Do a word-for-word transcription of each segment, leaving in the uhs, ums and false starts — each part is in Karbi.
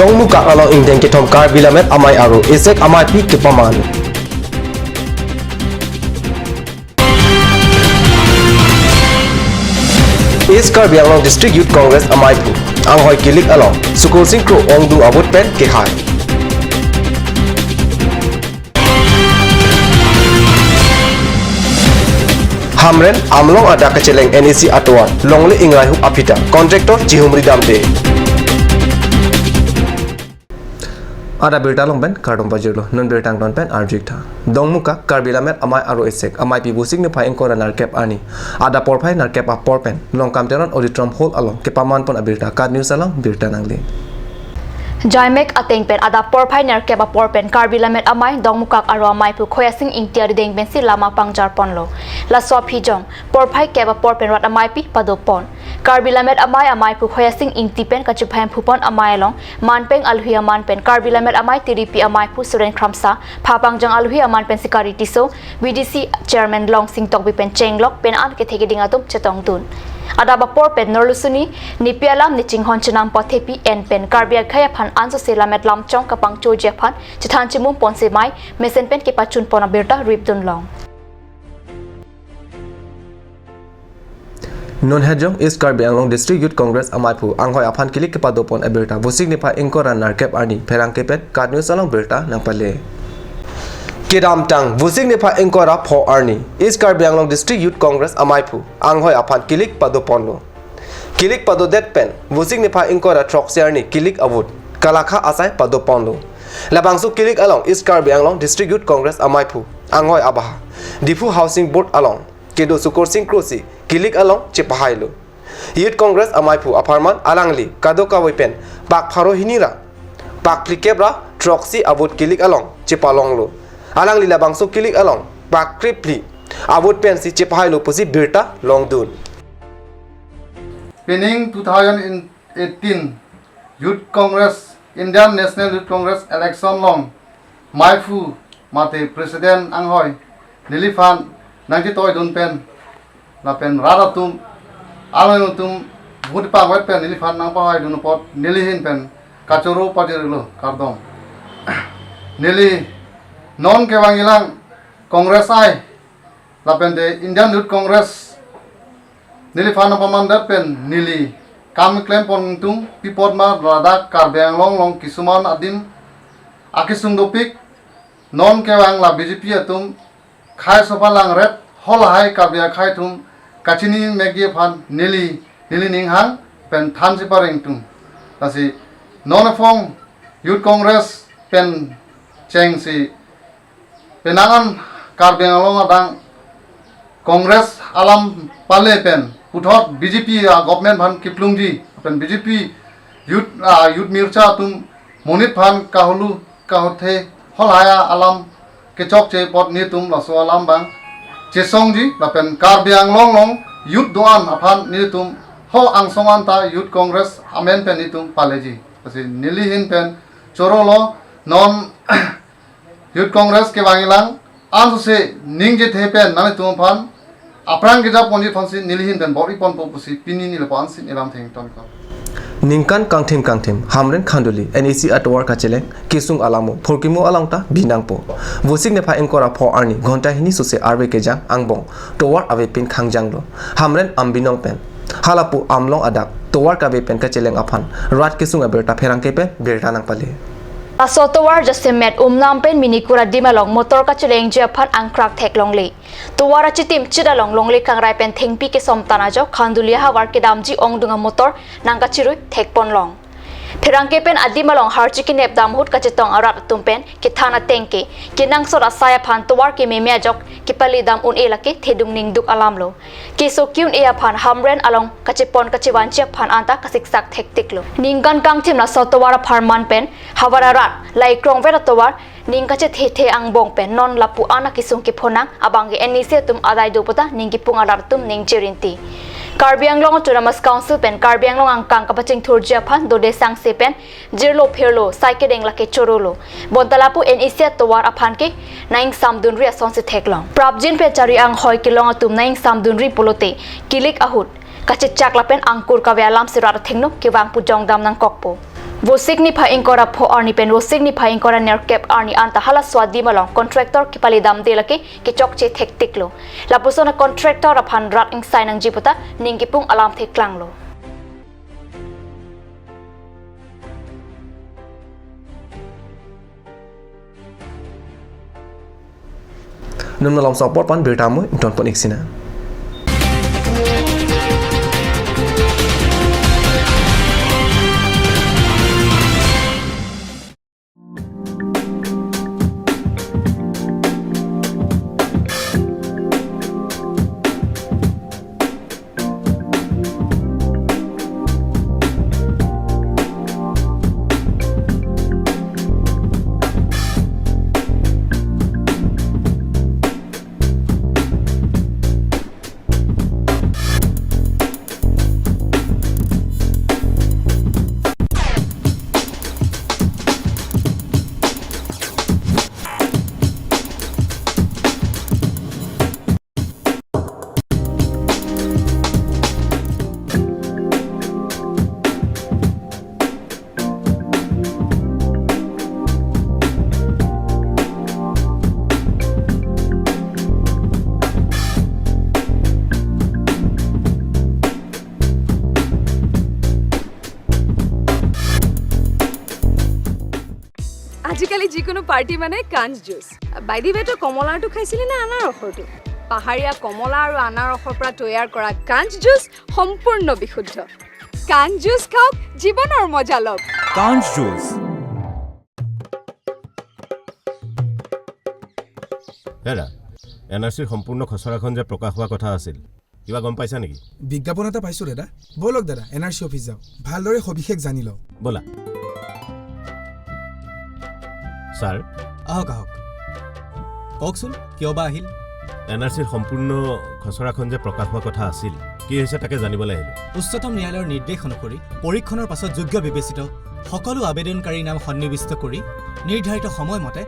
Dongmukak along ingdeng kethom Karbi Lammet Amei aro Isek Ameipi kepaman. East Karbi Anglong District Youth Congress Ameipu anghoi kilik along Sukursing Kro ongdung a-vote pen kehai. Hamren Amlong adak kacheleng N E C atovar longle ingraihup aphi ta contractor chihumri damde. Adap birta along pen kardom pajirlo, non birta angton pen arju-ik tha. Dongmukak Karbi Lammet Amei aro Isek Ameipi Vosik niphai ingkoi ra nerkep arni adap porphai nerkep apor pen Longkam Teron Auditorium Hall along kepaman pon abirta KAT News along birta nangle. Jaimek ateng pen adap porphai nerkep apor pen Karbi Lammet Amei Dongmukak aro Ameipu Khoyasing Ingti arideng pensi lama pangjar ponlo. Laso aphi jong porphai kep apor pen rat ameipi pado pon. Karbi Lammet Amei Ameipu Khoyasing Ingti pen kachephai amphu pon amei along manpeng alohi aman pen Karbi Lammet Amei Tiripi Ameipu Suren Kramsa, phapangjang alohi aman pen Sikari Tisso, V D C Chairman Longsing Tokbi pen chenglok pen an kethe keding atum chetongdun. Adap apor pen Norlusuni, nepi alam nechinghon chenam pathepi en pen Karbi akhei aphan ansose lammet lamchong kapangchoji aphan chethan chimum ponsi mei mesen pen kepachun pon abirta ripdun long. Non hejong East Karbi Anglong District Youth Congress Ameipu anghoi aphan kilik kepado pon abirta Vosik niphai ingkoi ra nerkep arni pherangke pen KAT News along birta nangpale. Kedamtang Vosik niphai ingkoi ra pho arni East Karbi Anglong District Youth Congress Ameipu anghoi aphan kilik pado ponlo. Kilik padodet pen Vosik niphai ingkoi ra throksi arni kilik a-vote kalakha asai pado ponlo. Labangso kilik along East Karbi Anglong District Youth Congress Ameipu anghoi abaha Diphu Housing Board along kedo Sukursing Kro si kilik along chepahailo. Youth Congress Ameipu apharman alangli kadokave pen pak pharo hini ra pak phlikep ra throksi a-vote kilik along chepalonglo. Alangli labangso kilik along pak krephli a-vote pensi chepahailo pusi birta longdun. Pining two thousand eighteen Youth Congress, Indian National Youth Congress election along meiphu mate president anghoi neliphan nangchetoidun pen lapen rat atum, along atum vote pangvet pen neliphan nangpahoidun apot neli ahin pen kachoro pajirlo kardom. Neli non kevang ilang Congress ai lapen te Indian Youth Congress neliphan nangpamandet pen neli kam klem pon tung pi apot ma ladak Karbi Anglong along kisuman adim akesung dopik non kevang la B J P atum khei sopa langret hol hai Karbi akhei atum kachini megi aphan neli neli ninghang pen thansi pareng tung. Lasi non aphong Youth Congress pen chengsi penang an Karbi Anglong adang Congress alam pale pen puthot B J P a government aphan kiplungji pen B J P youth a youth mircha atum monit aphan kahulu kahuthe hol hai alam kechokche apot netum laso alam abang chesongji lapen Karbi Anglong along youth do-an aphan netum ho angsong anta Youth Congress amen pen netum paleji. Lasi neli ahin pen chorolo non Youth Congress kevang ilang ansose ningjethe pen nanglitum aphan aphrang keja ponji aphansi neli ahin pen bor-i ponpo pusi pini neli lapu-an si nelam thengton ko. Ningkan kangthim kangthim Hamren Khanduli N E C atovar kacheleng kesung alamo phurkimo along ta binangpo. Vosik niphai ingkoi ra pho arni ghonta hini sose arve kejang angbong tovar ave pen khangjanglo. Hamren Ambinong pen halapu Amlong adak tovar kave pen kacheleng aphan rat kesung abirta pherangke pen birta nangpale. Laso tovar jasemet Umnam pen Minikura adim along motor kachelengji aphan angkrak theklongle. Tovar achitim chit along longle kangrai pen thengpi kesom tan ajok Khanduli ahavar kedamji ongdung amotor nangkachirui thekponlong. Pherangke pen adim along harchi kenep dam ahut kachetong arat atum pen kethan ateng ke kenangsot asai aphan tovar kememe ajok kepali dam un-e lake thedung ningduk alamlo. Keso ki-un-e aphan Hamren along kachepon kachevanji aphan anta kasiksak thektiklo. Ningkan kangthim laso tovar apharman pen havar arat, lai krongvet atovar, ning kachethethe angbong pen non lapu-an akesung kephonang abang ke N E C atum adai do puta ning kepung arat atum ningje rinti. Karbi Anglong Autonomous Council pen Karbi Anglong angkang kapachingthurji aphan dode sangse pen jirlo phirlo sai kedeng lake chorolo. Bonta lapu N E C atovar aphan ke nangingsamdunri asonsi theklong. Prapjin pen chari anghoi kelong atum nangingsamdunri pulote kilik ahut kachechak lapen angkur kave alam si rat athengno kevang pu jongdam nangkokpo. Vosik niphai ingkoi ra pho arni pen Vosik niphai ingkoi ra nerkep arni anta halaso adim along contractor kepali damde lake kechokche thektiklo. Lapuson a contractor aphan rat ingsai nangji puta ning kipung alamthe klanglo. Non malom sokpor pan birta mo ington pon ik sina. আজিকালি যিকোনো পাৰ্টি মানে কাঞ্চ juice. By the ৱে, তই কমলাৰটো খাইছিলি নে আনাৰসৰটো? পাহাৰীয়া কমলা আৰু আনাৰসৰ পৰা তৈয়াৰ কৰা কাঞ্চ জুচ সম্পূৰ্ণ বিশুদ্ধ। কাঞ্চ জুচ খাওক, জীৱনৰ মজা লওক। কাঞ্চ জুচ। দাদা, এন আৰ চিৰ সম্পূৰ্ণ খচৰাখন যে প্ৰকাশ হোৱা কথা আছিল, কিবা গম পাইছা নেকি? বিজ্ঞাপন এটা পাইছো দাদা। বলক দাদা, এন আৰ চি অফিচ যাওঁ, ভালদৰে সবিশেষ জানি লওঁ। ব'লা। ছাৰ। আহক, আহক। কওকচোন, কিয় বা আহিল? এন আৰ চিৰ সম্পূৰ্ণ খচৰাখন যে প্ৰকাশ হোৱা কথা আছিল, কি হৈছে তাকে জানিবলৈ আহিলো। উচ্চতম ন্যায়ালয়ৰ নিৰ্দেশ অনুসৰি পৰীক্ষণৰ পাছত যোগ্য বিবেচিত সকলো আবেদনকাৰীৰ নাম সন্নিৱিষ্ট কৰি নিৰ্ধাৰিত সময়মতে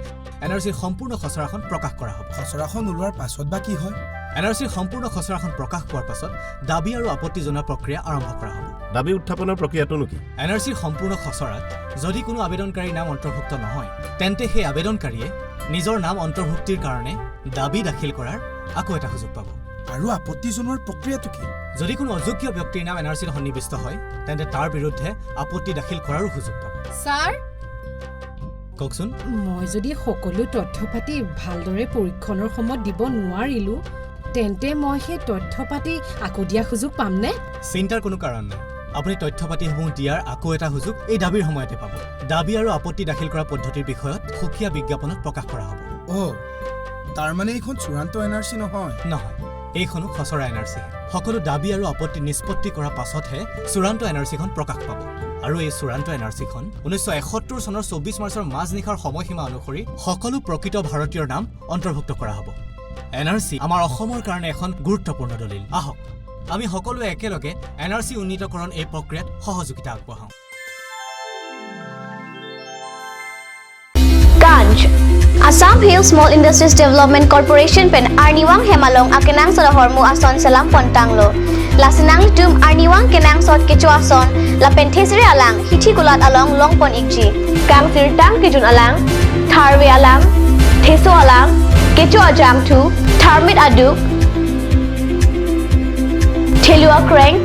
এন আৰ চিৰ সম্পূৰ্ণ খচৰাখন প্ৰকাশ কৰা হ'ব। খচৰাখন ওলোৱাৰ পাছত বা কি হয়? এন আৰ চিৰ সম্পূৰ্ণ খচৰাখন প্ৰকাশ পোৱাৰ পাছত দাবী আৰু আপত্তি জনোৱা প্ৰক্ৰিয়া আৰম্ভ কৰা হ'ব। দাবী উত্থাপনৰ প্ৰক্ৰিয়াটোনো কি? এন আৰ চিৰ সম্পূৰ্ণ খচৰাত যদি কোনো আবেদনকাৰীৰ নাম অন্তৰ্ভুক্ত নহয়, তেন্তে সেই আবেদনকাৰীয়ে নিজৰ নাম অন্তৰ্ভুক্তিৰ কাৰণে দাবী দাখিল কৰাৰ আকৌ এটা সুযোগ পাব। আৰু আপত্তি জনোৱাৰ প্ৰক্ৰিয়াটো কি? যদি কোনো অযোগ্য ব্যক্তিৰ নাম এন আৰ চিত সন্নিৱিষ্ট হয়, তেন্তে তাৰ বিৰুদ্ধে আপত্তি দাখিল কৰাৰো সুযোগ পাব। ছাৰ, কওকচোন। মই যদি সকলো তথ্য পাতি ভালদৰে পৰীক্ষণৰ সময়ত দিব নোৱাৰিলো, তেন্তে মই সেই তথ্য পাতি আকৌ দিয়া সুযোগ পামনে? চিন্তাৰ কোনো কাৰণ নাই। আপুনি তথ্য পাতিসমূহ দিয়াৰ আকৌ এটা সুযোগ এই দাবীৰ সময়তে পাব। দাবী আৰু আপত্তি দাখিল কৰা পদ্ধতিৰ বিষয়ত সুকীয়া বিজ্ঞাপনত প্ৰকাশ কৰা হ'ব। অ', তাৰমানে এইখন চূড়ান্ত এন আৰ চি নহয়? নহয়, এইখনো খচৰা এন আৰ চি। সকলো দাবী আৰু আপত্তি নিষ্পত্তি কৰা পাছতহে চূড়ান্ত এন আৰ চিখন প্ৰকাশ পাব। আৰু এই চূড়ান্ত এন আৰ চিখন ঊনৈছশ এসত্তৰ চনৰ চৌব্বিছ মাৰ্চৰ মাজনিশাৰ সময়সীমা অনুসৰি সকলো প্ৰকৃত ভাৰতীয়ৰ নাম অন্তৰ্ভুক্ত কৰা হ'ব। এন আৰ চি আমাৰ অসমৰ কাৰণে এখন গুৰুত্বপূৰ্ণ দলিল। আহক, আমি সকলোৱে একেলগে এন আৰ চি উন্নীতকৰণ এই প্ৰক্ৰিয়াত সহযোগিতা আগবঢ়াওঁ। Kanj, Assam Hill Small Industries Development Corporation pen arnivang hem along akenangsot ahormu ason selam pontanglo. Lasi nanglitum arnivang kenangsot kecho ason lapen thesere alang hithi kulat along longpon ikji. Kangsirtang kejun alang, tharve alang, theso alang, kecho ajangthu, tharmit aduk, thelu akreng,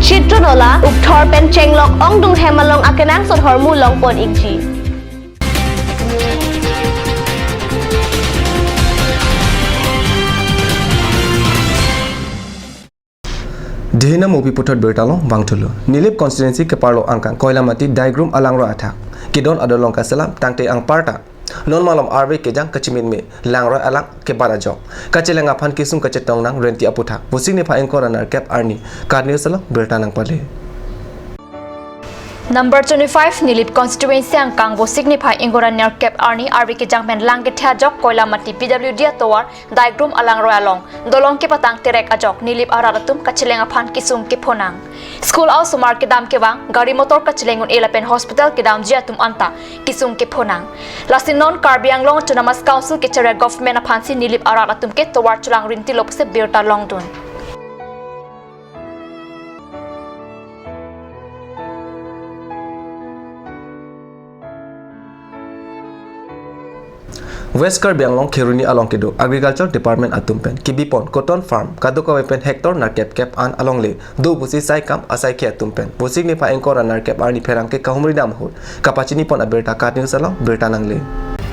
chitron ola, ukthor pen chenglok ongdung hem along akenangsot ahormu longpon ikji. Dihina Mupi puthot birta along vangthulo. Nilip constituency keparlo angkang Koilamati Daigrum alangroi athak kedon adolong kaselam tangte anparta non malom arve kejang kachimin me langroi alang kebat ajok kacheleng aphan kesung kachetong nang renti aputhak Vosik niphai ingkoi ra nerkep arni Kat News along birta nangpale. Number twenty-five Nilip constituency angkang Vosik niphai ingkoi ra nerkep arni arve kejang pen lang kethe ajok Koilamati P W D atovar Daigrum alangroi along dolong kepatang terek ajok Nilip arat atum kacheleng aphan kesung kephonang. School a-osomar kedam kevang, gari motor kacheleng un-e lapen hospital kedamji atum anta kesung kephonang. Lasi non Karbi Anglong Autonomous Council kechari government aphansi Nilip arat atum ke tovar chelang rentilo pusi birta longdun. West Karbi Anglong Kheroni along kedo Agriculture Department atum pen kebipon cotton farm kadokave pen hectare nerkep kep an alongle do pusi saikam asaikhi atum pen Vosik niphai ingkoi ra nerkep arni pherangke kahumri dam ahut kapachinipon abirta KAT News along birta nangle.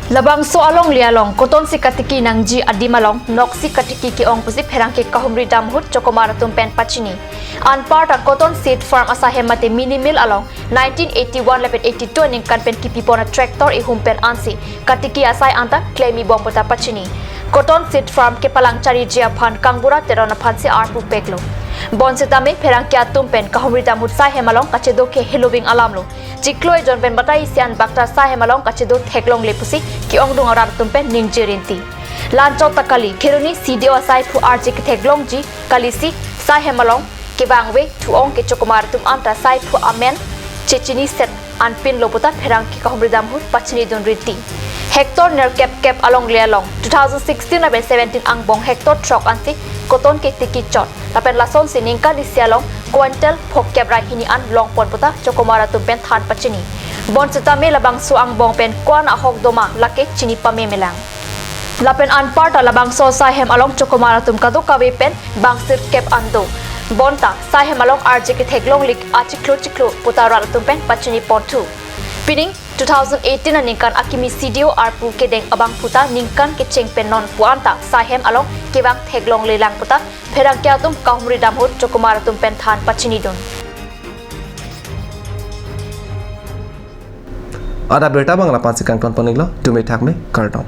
Labangso alongle along cotton si katiki nangji adim along noksi katiki ke-ong pusi pherangke kahumri dam ahut chokomar atum pen pachini. Anparta cotton seed farm asahem mate mini mill along nineteen eighty-one lapen eighty-two aningkan pen kipipon a tractor ihum pen ansi katiki asai anta klem-i bom puta pachini. Cotton seed farm kepalang chariji aphan Kangbura Teron aphansi arpu peklo. Bonsitame pherangke atum pen kahumri dam ahut sahem along kachedo ke heloving alamlo. Chiklo ejon pen batai isi an bakta sahem along kachedo theklongle pusi ke-ongdung arat atum pen ningje rinti. Lanchot ta kali, Kheroni C D O asai phu arje ketheklongji kalisi sahem along kevangve thu-ong ke chokomar atum anta sai phu amen chechini set anpinlo puta pherangke kahumri dam ahut pachinidun rinti. Hectare nerkep kep alongle along two thousand sixteen lapen seventeen angbong hectare throk ansi cotton ketiki chot. Lapen lasonsi ningkan isi along quintal phokep ra hini an longpon puta chokomar atum pen than pachini. Bonsitame labangso angbong pen ko-an ahok doma lake chini pame melang. Lapen anparta labangso sahem along chokomar atum kadokave pen bang sirkep an do. Bonta sahem along arje ketheklongle achiklo chiklo puta rat atum pen pachini ponthu. Pining two thousand eighteen aningkan akimi C D O arpu kedeng abang puta ningkan kecheng pen non pu anta sahem along kevang theklongle lang puta pherangke atum kahumri dam ahut chokomar atum pen than pachinidun. Ada birta bang lapansi kangton pon-iklo, dome thakme, kardom.